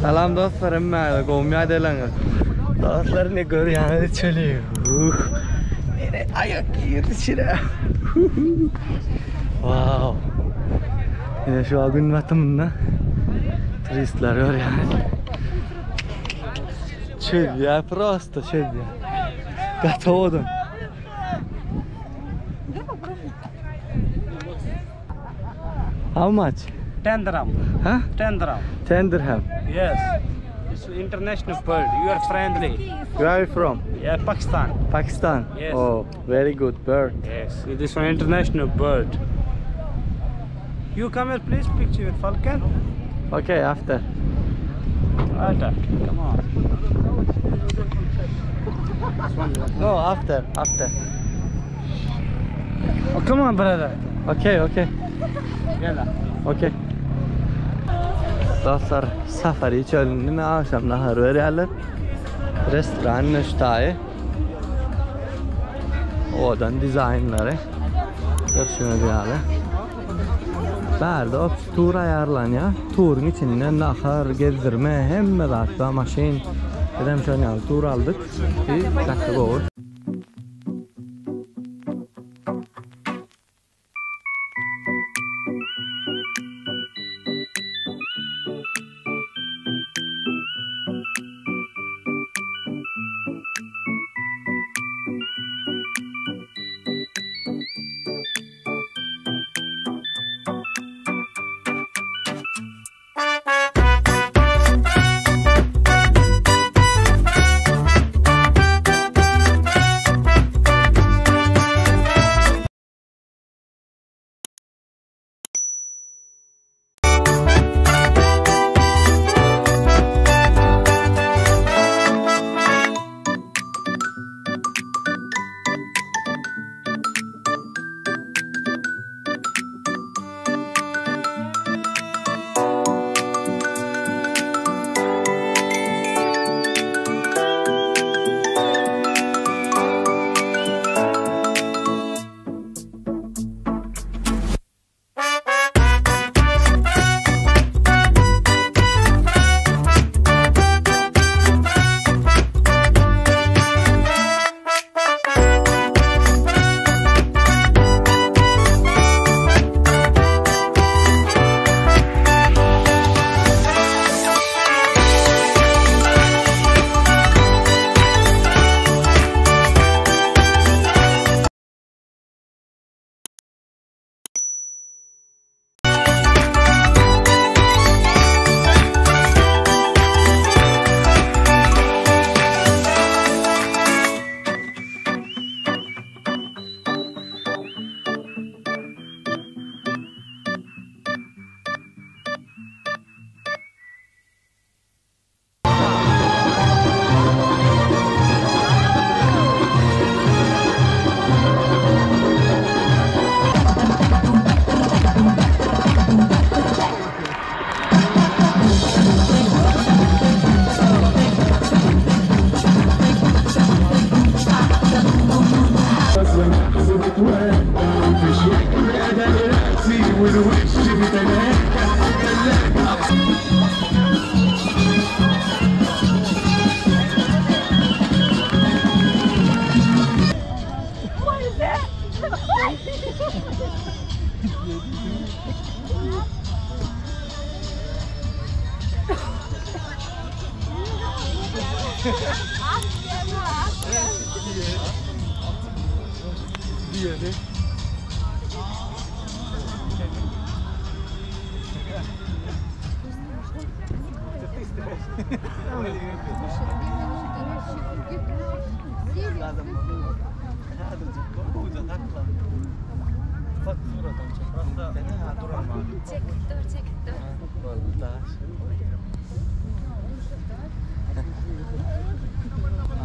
Salam dostlar hemmäňize gowmy ýagdaýlaryňyz? Dostlar ne görýäňiz çöli. Nere aýak girdi içine. Wow. Ine şu gün batymynda turistler görýäňiz. Çöl ya prosto çöl ya. Gaty owadan. How much? 10 dirham. Huh? 10 dirham. 10 dirham. Yes. It's international bird. You are friendly. Where are you from? Yeah, Pakistan. Pakistan. Yes. Oh, very good bird. Yes. This one international bird. You come here, please. Picture with falcon. Okay, after. Right after. Come on. No, after, after. Oh, come on, brother. Okay, okay. Yalla. Okay. Dostlar, safari çölünde akşam nahar berýärler. Restoran nüştaýy. Owadan dizaýnlary. Görşüňiz ýaly. Bärde obşi tur aýarlanýar. Turuň içinde nahar, gezdirme, hemme zat bar, maşyn. Biz hem şonuň ýaly tur aldyk. Gaty gowy.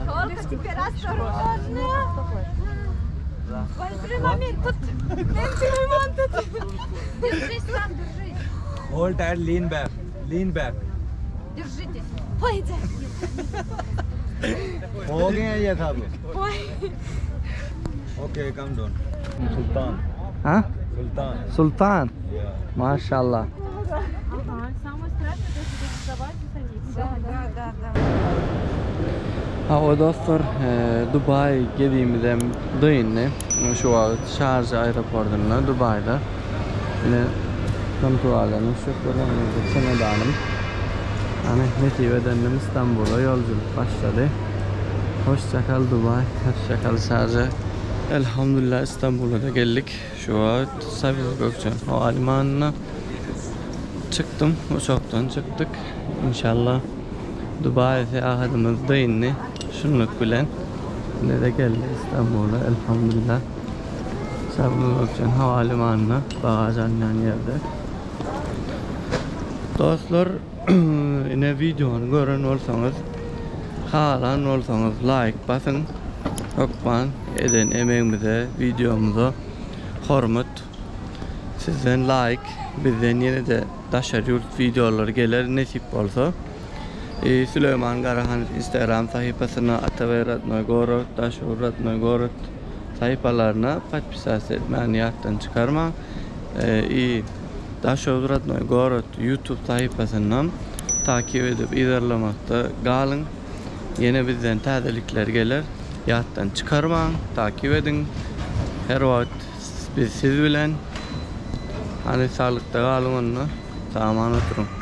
Только теперь осторожно. Момент тут. Держись сам, держись. Hold tight, lean back. Lean back. Держитесь. Ой, हो गया ये था Ой. Okay, come down. Sultan. Ha? Sultan. Sultan. Yeah. Maşallah. Ага, самое страшное, это сюда вставать и садиться. Да, да, да. Hawa dostlar, Dubaý gezimizem dyndy. Şu wagt Şarja aeroportynda, Dubaýda. Ine, kontuardan uçjak bolanymyzda çemodanym. Hany, nesip edendim Istanbula ýolculyk başlady. Hoşça kal Dubaý, hoşça kal Şarja. Elhamdülillah Istanbula-da geldik. Şu wagt Sabiha Gökçen howalimanyna çykdym, uçakdan çykdyk. Inşallah Dubaý syýahatymyz dyndy. Şunluk bilen ine-de geldik Istanbula elhamdülillah. Sabiha Gökçen howalimanyna bagaž alynýan ýerde. Dostlar, ine wideony gören bolsaňyz, halan bolsaňyz laýk basyň. Hökman eden emegimize, wideomyza hormat. Sizden laýk, bizden ýene-de daşary ýurt wideolary geler nesip bolsa. Süleýman Garahanow Instagram sahypasyna, Atabey Rodnoý Gorod, Daşoguz Rodnoý Gorod sahypalaryna podpisasiýa etmäni ýatdan çykarmaň. I Daşoguz Rodnoý Gorod YouTube sahypasyndan takip edip yzarlamakda galyň. Ýene bizden täzelikler geler. Ýatdan çykarmaň, takip ediň. Her wagt biz siz bilen. Hany saglykda galyň onda. Sag-aman oturyň.